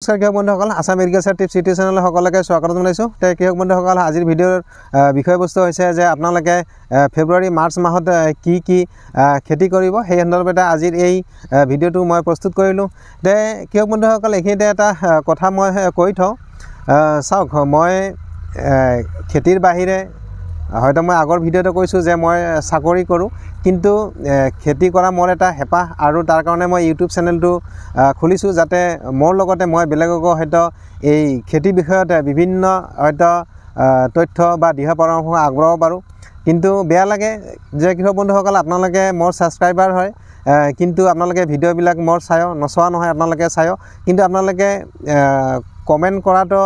নমস্কাৰ কৃষক বন্ধুসকল, আছাম এগ্ৰিকালচাৰ টিপছ ইউটিউব চেনেলৰ সকলোকে স্বাগতম জনাইছোঁ। তে কৃষক বন্ধুসকল, আজিৰ ভিডিঅ'ৰ বিষয়বস্তু হৈছে যে আপোনালোকে ফেব্ৰুৱাৰী মাৰ্চ মাহত কি কি খেতি কৰিব, সেই সন্দৰ্ভতে আজিৰ এই ভিডিঅ'টো মই প্ৰস্তুত কৰিলোঁ। তে কৃষক বন্ধুসকল, এইখিনিতে এটা কথা মই কৈ থওঁ। চাওক, মই খেতিৰ বাহিৰে হয়তো মই আগৰ ভিডিঅ'তে কৈছোঁ যে মই চাকৰি কৰোঁ, কিন্তু খেতি কৰা মোৰ এটা হেঁপাহ আৰু তাৰ কাৰণে মই ইউটিউব চেনেলটো খুলিছোঁ, যাতে মোৰ লগতে মই বেলেগকো হয়তো এই খেতি বিষয়ত বিভিন্ন হয়তো তথ্য বা দিহা পৰামৰ্শ আগবঢ়াব পাৰোঁ। কিন্তু বেয়া লাগে যে কৃষক বন্ধুসকল, আপোনালোকে মোৰ ছাবস্ক্ৰাইবাৰ হয়, কিন্তু আপোনালোকে ভিডিঅ'বিলাক মোৰ চায় নচোৱা নহয়, আপোনালোকে চায়, কিন্তু আপোনালোকে কমেণ্ট কৰাটো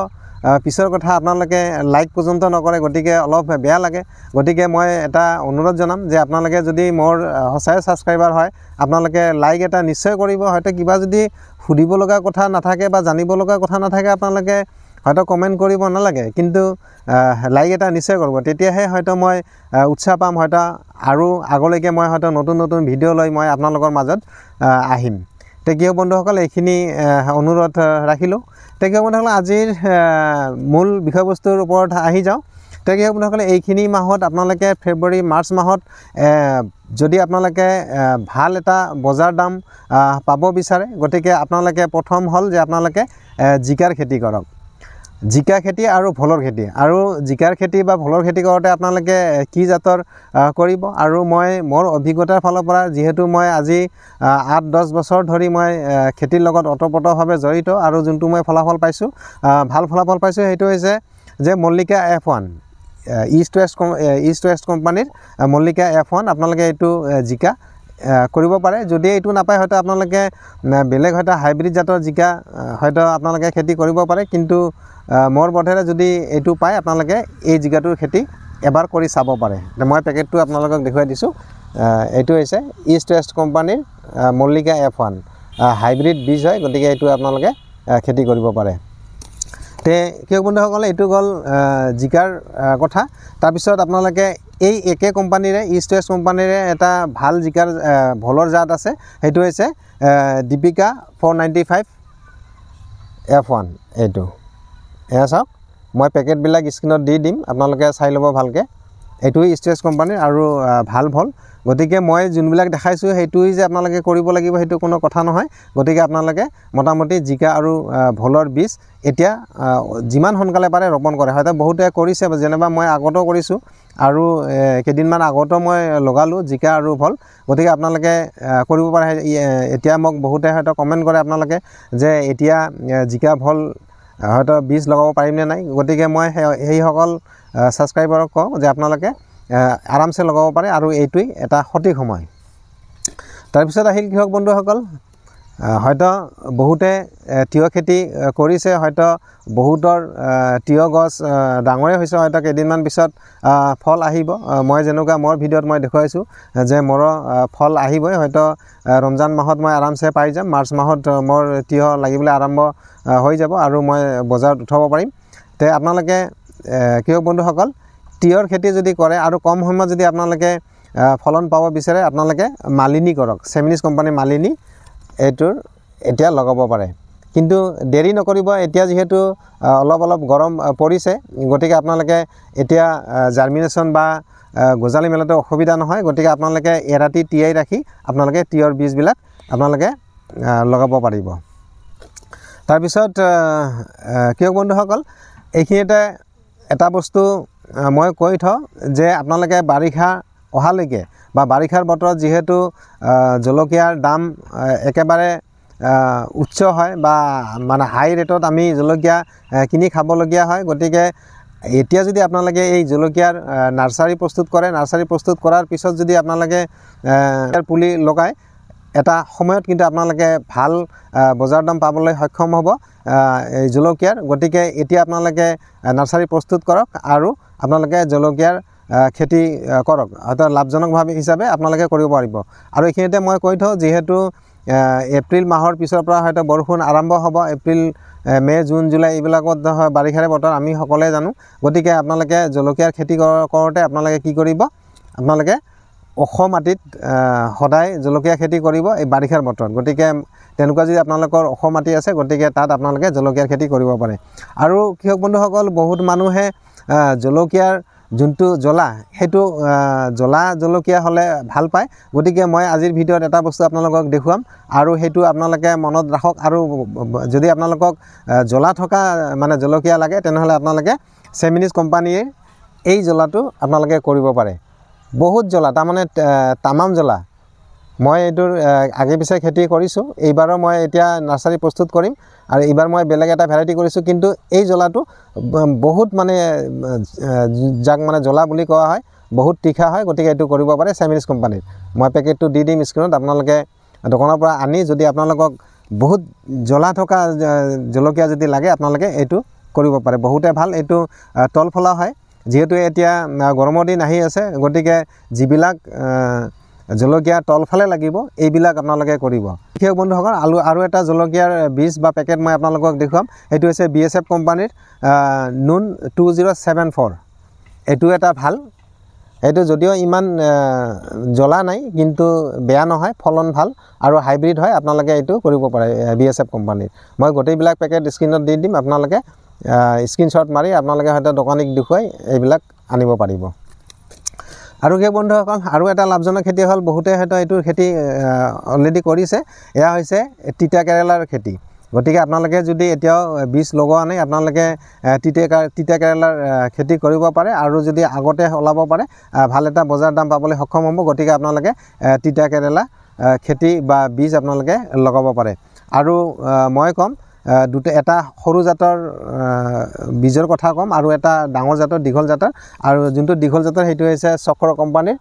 পিছৰ কথা, আপোনালোকে লাইক পৰ্যন্ত নকৰে, গতিকে অলপ বেয়া লাগে। গতিকে মই এটা অনুৰোধ জনাম যে আপোনালোকে যদি মোৰ সঁচাই ছাবস্ক্ৰাইবাৰ হয়, আপোনালোকে লাইক এটা নিশ্চয় কৰিব। হয়তো কিবা যদি সুধিব লগা কথা নাথাকে বা জানিব লগা কথা নাথাকে, আপোনালোকে হয়তো কমেণ্ট কৰিব নালাগে, কিন্তু লাইক এটা নিশ্চয় কৰিব। তেতিয়াহে হয়তো মই উৎসাহ পাম, হয়তো আৰু আগলৈকে মই হয়তো নতুন নতুন ভিডিঅ' লৈ মই আপোনালোকৰ মাজত আহিম। তে কৃষক বন্ধুসকল, এইখিনি অনুৰোধ ৰাখিলোঁ। তে কৃষক বন্ধুসকল, আজিৰ মূল বিষয়বস্তুৰ ওপৰত আহি যাওঁ। তে কৃষক বন্ধুসকলে, এইখিনি মাহত আপোনালোকে ফেব্ৰুৱাৰী মাৰ্চ মাহত যদি আপোনালোকে ভাল এটা বজাৰ দাম পাব বিচাৰে, গতিকে আপোনালোকে প্ৰথম হ'ল যে আপোনালোকে জিকাৰ খেতি কৰক। জিকা খেতি আৰু ভোলৰ খেতি, আৰু জিকাৰ খেতি বা ভোলৰ খেতি কৰোঁতে আপোনালোকে কি জাতৰ কৰিব, আৰু মই মোৰ অভিজ্ঞতাৰ ফালৰ পৰা, যিহেতু মই আজি 8-10 বছৰ ধৰি মই খেতিৰ লগত ওতপ্ৰোতভাৱে জড়িত আৰু যোনটো মই ফলাফল পাইছোঁ, ভাল ফলাফল পাইছোঁ, সেইটো হৈছে যে মল্লিকা F1, ইষ্ট ৱেষ্ট কোম্পানীৰ মল্লিকা F1 আপোনালোকে এইটো জিকা কৰিব পাৰে। যদি এইটো নাপায়, হয়তো আপোনালোকে বেলেগ হয়তো হাইব্ৰিড জাতৰ জিকা হয়তো আপোনালোকে খেতি কৰিব পাৰে, কিন্তু মোৰ বোধেৰে যদি এইটো পায়, আপোনালোকে এই জিকাটোৰ খেতি এবাৰ কৰি চাব পাৰে। মই পেকেটটো আপোনালোকক দেখুৱাই দিছোঁ। এইটো হৈছে ইষ্ট ৱেষ্ট কোম্পানীৰ মল্লিকা F1 hybrid বীজ হয়, গতিকে এইটো আপোনালোকে খেতি কৰিব পাৰে। তে কৃষক বন্ধুসকলে, এইটো গ'ল জিকাৰ কথা। তাৰপিছত আপোনালোকে এই একে কোম্পানীৰে, ইষ্ট ৱেষ্ট কোম্পানীৰে এটা ভাল জিকাৰ ভোলৰ জাত আছে, সেইটো হৈছে দীপিকা 495 F1। এইটো এয়া চাওক, মই পেকেটবিলাক স্ক্ৰীণত দি দিম, আপোনালোকে চাই ল'ব ভালকৈ। এইটো ইষ্ট ৱেষ্ট কোম্পানীৰ আৰু ভাল ভোল। গতিকে মই যোনবিলাক দেখাইছোঁ সেইটোৱেই যে আপোনালোকে কৰিব লাগিব সেইটো কোনো কথা নহয়। গতিকে আপোনালোকে মোটামুটি জিকা আৰু ভোলৰ বীজ এতিয়া যিমান সোনকালে পাৰে ৰোপণ কৰে। হয়তো বহুতে কৰিছে, যেনিবা মই আগতেও কৰিছোঁ আৰু কেইদিনমান আগতেও মই লগালোঁ জিকা আৰু ভোল। গতিকে আপোনালোকে কৰিব পাৰে। এতিয়া মোক বহুতে হয়তো কমেণ্ট কৰে আপোনালোকে যে এতিয়া জিকা ভোল হয়তো বীজ লগাব পাৰিম নে নাই। গতিকে মই সেইসকল ছাবস্ক্ৰাইবাৰক কওঁ যে আপোনালোকে আৰামছে লগাব পাৰে আৰু এইটোৱেই এটা সঠিক সময়। তাৰপিছত আহিল কৃষক বন্ধুসকল, হয়তো বহুতে তিয়ঁহ খেতি কৰিছে, হয়তো বহুতৰ তিয়ঁহ গছ ডাঙৰে হৈছে, হয়তো কেইদিনমান পিছত ফল আহিব। মই যেনেকুৱা মোৰ ভিডিঅ'ত মই দেখুৱাইছোঁ যে মোৰো ফল আহিবই, হয়তো ৰমজান মাহত মই আৰামছে পাই যাম, মাৰ্চ মাহত মোৰ তিয়ঁহ লাগিবলৈ আৰম্ভ হৈ যাব আৰু মই বজাৰত উঠাব পাৰিম। তে আপোনালোকে কৃষক বন্ধুসকল, তিয়ঁহৰ খেতি যদি কৰে আৰু কম সময়ত যদি আপোনালোকে ফলন পাব বিচাৰে, আপোনালোকে মালিনী কৰক। চেমিনিছ কোম্পানী মালিনী এইটোৰ এতিয়া লগাব পাৰে, কিন্তু দেৰি নকৰিব। এতিয়া যিহেতু অলপ অলপ গৰম পৰিছে, গতিকে আপোনালোকে এতিয়া জাৰ্মিনেশ্যন বা গজালি মেলাটো অসুবিধা নহয়। গতিকে আপোনালোকে এৰাতি তিয়াই ৰাখি আপোনালোকে তিয়ঁহৰ বীজবিলাক আপোনালোকে লগাব পাৰিব। তাৰপিছত কৃষক বন্ধুসকল, এইখিনিতে এটা বস্তু মই কৈ থওঁ যে আপোনালোকে বাৰিষা অহালৈকে বা বাৰিষাৰ বতৰত যিহেতু জলকীয়াৰ দাম একেবাৰে উচ্চ হয় বা মানে হাই ৰেটত আমি জলকীয়া কিনি খাবলগীয়া হয়, গতিকে এতিয়া যদি আপোনালোকে এই জলকীয়াৰ নাৰ্চাৰী প্ৰস্তুত কৰে, নাৰ্চাৰী প্ৰস্তুত কৰাৰ পিছত যদি আপোনালোকে পুলি লগায়, এটা সময়ত কিন্তু আপোনালোকে ভাল বজাৰ দাম পাবলৈ সক্ষম হ'ব এই জলকীয়াৰ। গতিকে এতিয়া আপোনালোকে নাৰ্চাৰী প্ৰস্তুত কৰক আৰু আপোনালোকে জলকীয়াৰ খেতি কৰক, হয়তো লাভজনকভাৱে হিচাপে আপোনালোকে কৰিব পাৰিব। আৰু এইখিনিতে মই কৈ থওঁ, যিহেতু এপ্ৰিল মাহৰ পিছৰ পৰা হয়তো বৰষুণ আৰম্ভ হ'ব, এপ্ৰিল মে' জুন জুলাই এইবিলাকত বাৰিষাৰে বতৰ আমি সকলোৱে জানো। গতিকে আপোনালোকে জলকীয়াৰ খেতি কৰোঁতে আপোনালোকে কি কৰিব, আপোনালোকে ওখ মাটিত সদায় জলকীয়া খেতি কৰিব এই বাৰিষাৰ বতৰত। গতিকে তেনেকুৱা যদি আপোনালোকৰ ওখ মাটি আছে, গতিকে তাত আপোনালোকে জলকীয়াৰ খেতি কৰিব পাৰে। আৰু কৃষক বন্ধুসকল, বহুত মানুহে জলকীয়াৰ যোনটো জ্বলা, সেইটো জ্বলা জলকীয়া হ'লে ভাল পায়। গতিকে মই আজিৰ ভিডিঅ'ত এটা বস্তু আপোনালোকক দেখুৱাম আৰু সেইটো আপোনালোকে মনত ৰাখক। আৰু যদি আপোনালোকক জ্বলা থকা মানে জলকীয়া লাগে, তেনেহ'লে আপোনালোকে চেমিনিজ কোম্পানীয়ে এই জ্বলাটো আপোনালোকে কৰিব পাৰে। বহুত জ্বলা, তাৰমানে তামাম জ্বলা। মই এইটোৰ আগে পিছে খেতি কৰিছোঁ, এইবাৰো মই এতিয়া নাৰ্চাৰী প্ৰস্তুত কৰিম আৰু এইবাৰ মই বেলেগ এটা ভেৰাইটি কৰিছোঁ, কিন্তু এই জ্বলাটো বহুত মানে যাক মানে জ্বলা বুলি কোৱা হয়, বহুত তীখা হয়। গতিকে এইটো কৰিব পাৰে চেমিনিজ কোম্পানীৰ। মই পেকেটটো দি দিম স্ক্ৰীণত, আপোনালোকে দোকানৰ পৰা আনি যদি আপোনালোকক বহুত জ্বলা থকা জলকীয়া যদি লাগে, আপোনালোকে এইটো কৰিব পাৰে। বহুতে ভাল, এইটো তলফলা হয়। যিহেতু এতিয়া গৰমৰ দিন আহি আছে, গতিকে যিবিলাক জলকীয়া তলফালে লাগিব এইবিলাক আপোনালোকে কৰিব। কৃষক বন্ধুসকল, আলু আৰু এটা জলকীয়াৰ বীজ বা পেকেট মই আপোনালোকক দেখুৱাম। এইটো হৈছে বি এছ এফ কোম্পানীৰ নুন 2074। এইটো এটা ভাল, এইটো যদিও ইমান জ্বলা নাই, কিন্তু বেয়া নহয়, ফলন ভাল আৰু হাইব্ৰিড হয়। আপোনালোকে এইটো কৰিব পাৰে বি এছ এফ কোম্পানীৰ। মই গোটেইবিলাক পেকেট স্ক্ৰীণত দি দিম, আপোনালোকে স্ক্ৰীণশ্বট মাৰি আপোনালোকে হয়তো দোকানীক দেখুৱাই এইবিলাক আনিব পাৰিব। আৰু সেই বন্ধুসকল, আৰু এটা লাভজনক খেতি হ'ল, বহুতে হয়তো এইটোৰ খেতি অলৰেডি কৰিছে, এয়া হৈছে তিতা কেৰেলাৰ খেতি। গতিকে আপোনালোকে যদি এতিয়াও বীজ লগোৱা নাই, আপোনালোকে তিতা কেৰেলাৰ খেতি কৰিব পাৰে আৰু যদি আগতে ওলাব পাৰে, ভাল এটা বজাৰ দাম পাবলৈ সক্ষম হ'ব। গতিকে আপোনালোকে তিতা কেৰেলা খেতি বা বীজ আপোনালোকে লগাব পাৰে। আৰু মই ক'ম দুটা, এটা সৰু জাতৰ বীজৰ কথা ক'ম আৰু এটা ডাঙৰ জাতৰ, দীঘল জাতৰ। আৰু যোনটো দীঘল জাতৰ সেইটো হৈছে চক্ৰ কোম্পানীৰ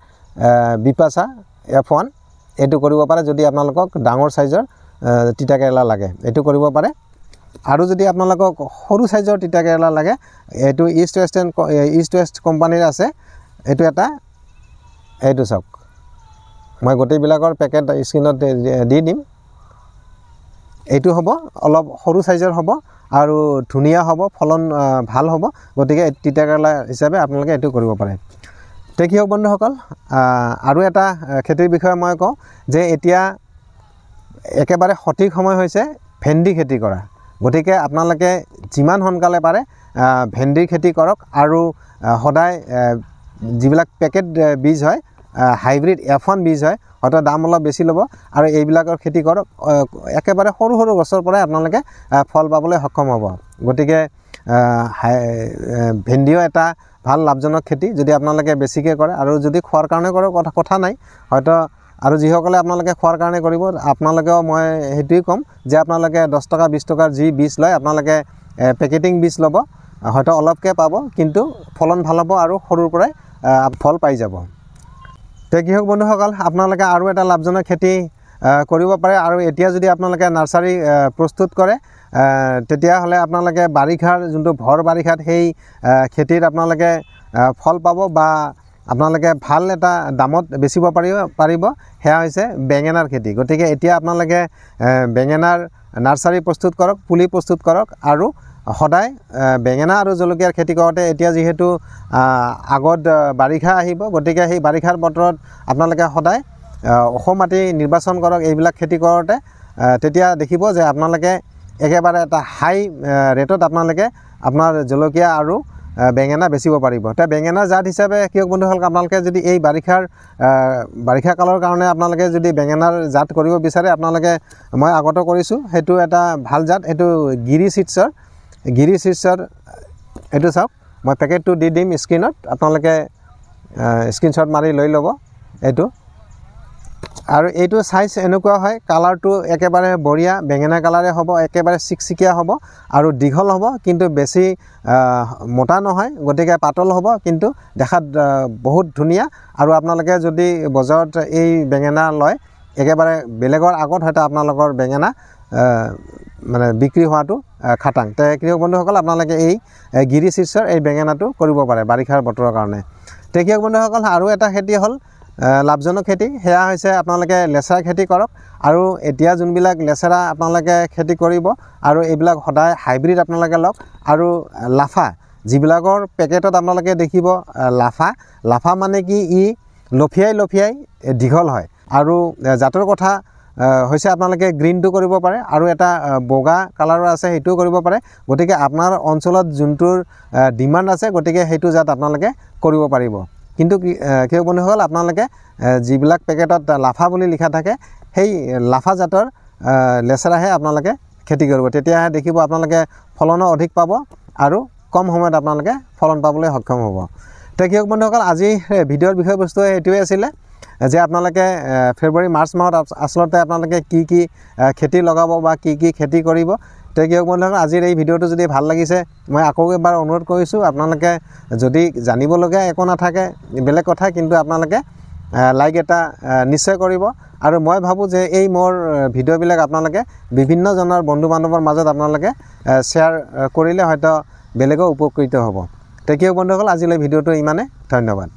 বিপাচা F1। এইটো কৰিব পাৰে যদি আপোনালোকক ডাঙৰ চাইজৰ তিতা কেৰেলা লাগে, এইটো কৰিব পাৰে। আৰু যদি আপোনালোকক সৰু চাইজৰ তিতা কেৰেলা লাগে, এইটো ইষ্ট ৱেষ্ট কোম্পানীৰ আছে, এইটো এটা, এইটো চাওক, মই গোটেইবিলাকৰ পেকেট স্ক্ৰীণত দি দিম। এইটো হ'ব অলপ সৰু চাইজৰ হ'ব আৰু ধুনীয়া হ'ব, ফলন ভাল হ'ব। গতিকে তিতা কেৰেলা হিচাপে আপোনালোকে এইটো কৰিব পাৰে। তে কৃষক বন্ধুসকল, আৰু এটা খেতিৰ বিষয়ে মই কওঁ যে এতিয়া একেবাৰে সঠিক সময় হৈছে ভেন্দি খেতি কৰা। গতিকে আপোনালোকে যিমান সোনকালে পাৰে ভেন্দিৰ খেতি কৰক। আৰু সদায় যিবিলাক পেকেট বীজ হয়, হাইব্ৰিড F1 বীজ হয়, হয়তো দাম অলপ বেছি ল'ব, আৰু এইবিলাকৰ খেতি কৰক। একেবাৰে সৰু সৰু গছৰ পৰাই আপোনালোকে ফল পাবলৈ সক্ষম হ'ব। গতিকে ভেন্দিও এটা ভাল লাভজনক খেতি যদি আপোনালোকে বেছিকৈ কৰে, আৰু যদি খোৱাৰ কাৰণে কৰে কথা নাই হয়তো। আৰু যিসকলে আপোনালোকে খোৱাৰ কাৰণে কৰিব, আপোনালোকেও মই সেইটোৱেই ক'ম যে আপোনালোকে 10 টকা 20 টকাৰ যি বীজ লয়, আপোনালোকে পেকেটিং বীজ ল'ব, হয়তো অলপকৈ পাব, কিন্তু ফলন ভাল হ'ব আৰু সৰুৰ পৰাই ফল পাই যাব। তে কৃষক বন্ধুসকল, আপোনালোকে আৰু এটা লাভজনক খেতি কৰিব পাৰে। আৰু এতিয়া যদি আপোনালোকে নাৰ্চাৰী প্ৰস্তুত কৰে, তেতিয়াহ'লে আপোনালোকে বাৰিষাৰ যোনটো ভৰ বাৰিষাত সেই খেতিত আপোনালোকে ফল পাব বা আপোনালোকে ভাল এটা দামত বেচিব পাৰিব। সেয়া হৈছে বেঙেনাৰ খেতি। গতিকে এতিয়া আপোনালোকে বেঙেনাৰ নাৰ্চাৰী প্ৰস্তুত কৰক, পুলি প্ৰস্তুত কৰক। আৰু সদায় বেঙেনা আৰু জলকীয়াৰ খেতি কৰোঁতে এতিয়া যিহেতু আগত বাৰিষা আহিব, গতিকে সেই বাৰিষাৰ বতৰত আপোনালোকে সদায় ওখ মাটি নিৰ্বাচন কৰক এইবিলাক খেতি কৰোঁতে। তেতিয়া দেখিব যে আপোনালোকে একেবাৰে এটা হাই ৰেটত আপোনালোকে আপোনাৰ জলকীয়া আৰু বেঙেনা বেচিব পাৰিব। তে বেঙেনা জাত হিচাপে কৃষক বন্ধুসকল, আপোনালোকে যদি এই বাৰিষা কালৰ কাৰণে আপোনালোকে যদি বেঙেনাৰ জাত কৰিব বিচাৰে, আপোনালোকে মই আগতে কৰিছোঁ, সেইটো এটা ভাল জাত, এইটো গিৰি চিডছৰ, গিৰি চিডছৰ এইটো চাওক, মই পেকেটটো দি দিম স্ক্ৰীণত, আপোনালোকে স্ক্ৰীণশ্বট মাৰি লৈ ল'ব এইটো। আৰু এইটো চাইজ এনেকুৱা হয়, কালাৰটো একেবাৰে বঢ়িয়া বেঙেনা কালাৰে হ'ব, একেবাৰে চিকচিকীয়া হ'ব আৰু দীঘল হ'ব, কিন্তু বেছি মোটা নহয়, গতিকে পাতল হ'ব, কিন্তু দেখাত বহুত ধুনীয়া। আৰু আপোনালোকে যদি বজাৰত এই বেঙেনা লয়, একেবাৰে বেলেগৰ আগত হয়তো আপোনালোকৰ বেঙেনা মানে বিক্ৰী হোৱাটো খাটাং। তে কৃষক বন্ধুসকল, আপোনালোকে এই গিৰি চিডছৰ এই বেঙেনাটো কৰিব পাৰে বাৰিষাৰ বতৰৰ কাৰণে। তে কৃষক বন্ধুসকল, আৰু এটা খেতি হ'ল লাভজনক খেতি, সেয়া হৈছে আপোনালোকে লেচেৰা খেতি কৰক। আৰু এতিয়া যোনবিলাক লেচেৰা আপোনালোকে খেতি কৰিব, আৰু এইবিলাক সদায় হাইব্ৰিড আপোনালোকে লওক। আৰু লাফা, যিবিলাকৰ পেকেটত আপোনালোকে দেখিব লাফা, লাফা মানে কি, ই লফিয়াই লফিয়াই দীঘল হয়। আৰু জাতৰ কথা হৈছে আপোনালোকে গ্ৰীণটো কৰিব পাৰে আৰু এটা বগা কালাৰৰ আছে সেইটোও কৰিব পাৰে। গতিকে আপোনাৰ অঞ্চলত যোনটোৰ ডিমাণ্ড আছে গতিকে সেইটো জাত আপোনালোকে কৰিব পাৰিব। কিন্তু কৃষক বন্ধুসকল, আপোনালোকে যিবিলাক পেকেটত লাফা বুলি লিখা থাকে সেই লাফা জাতৰ লেচেৰাহে আপোনালোকে খেতি কৰিব, তেতিয়াহে দেখিব আপোনালোকে ফলনো অধিক পাব আৰু কম সময়ত আপোনালোকে ফলন পাবলৈ সক্ষম হ'ব। তে কৃষক বন্ধুসকল, আজি ভিডিঅ'ৰ বিষয়বস্তু এইটোৱে আছিলে যে আপোনালোকে ফেব্ৰুৱাৰী মাৰ্চ মাহত আচলতে আপোনালোকে কি কি খেতি লগাব বা কি কি খেতি কৰিব। তে কৃষক বন্ধুসকল, আজিৰ এই ভিডিঅ'টো যদি ভাল লাগিছে মই আকৌ এবাৰ অনুৰোধ কৰিছোঁ, আপোনালোকে যদি জানিবলগীয়া একো নাথাকে বেলেগ কথা, কিন্তু আপোনালোকে লাইক এটা নিশ্চয় কৰিব। আৰু মই ভাবোঁ যে এই মোৰ ভিডিঅ'বিলাক আপোনালোকে বিভিন্নজনৰ বন্ধু বান্ধৱৰ মাজত আপোনালোকে শ্বেয়াৰ কৰিলে হয়তো বেলেগো উপকৃত হ'ব। তে কৃষক বন্ধুসকল, আজিলৈ ভিডিঅ'টো ইমানে, ধন্যবাদ।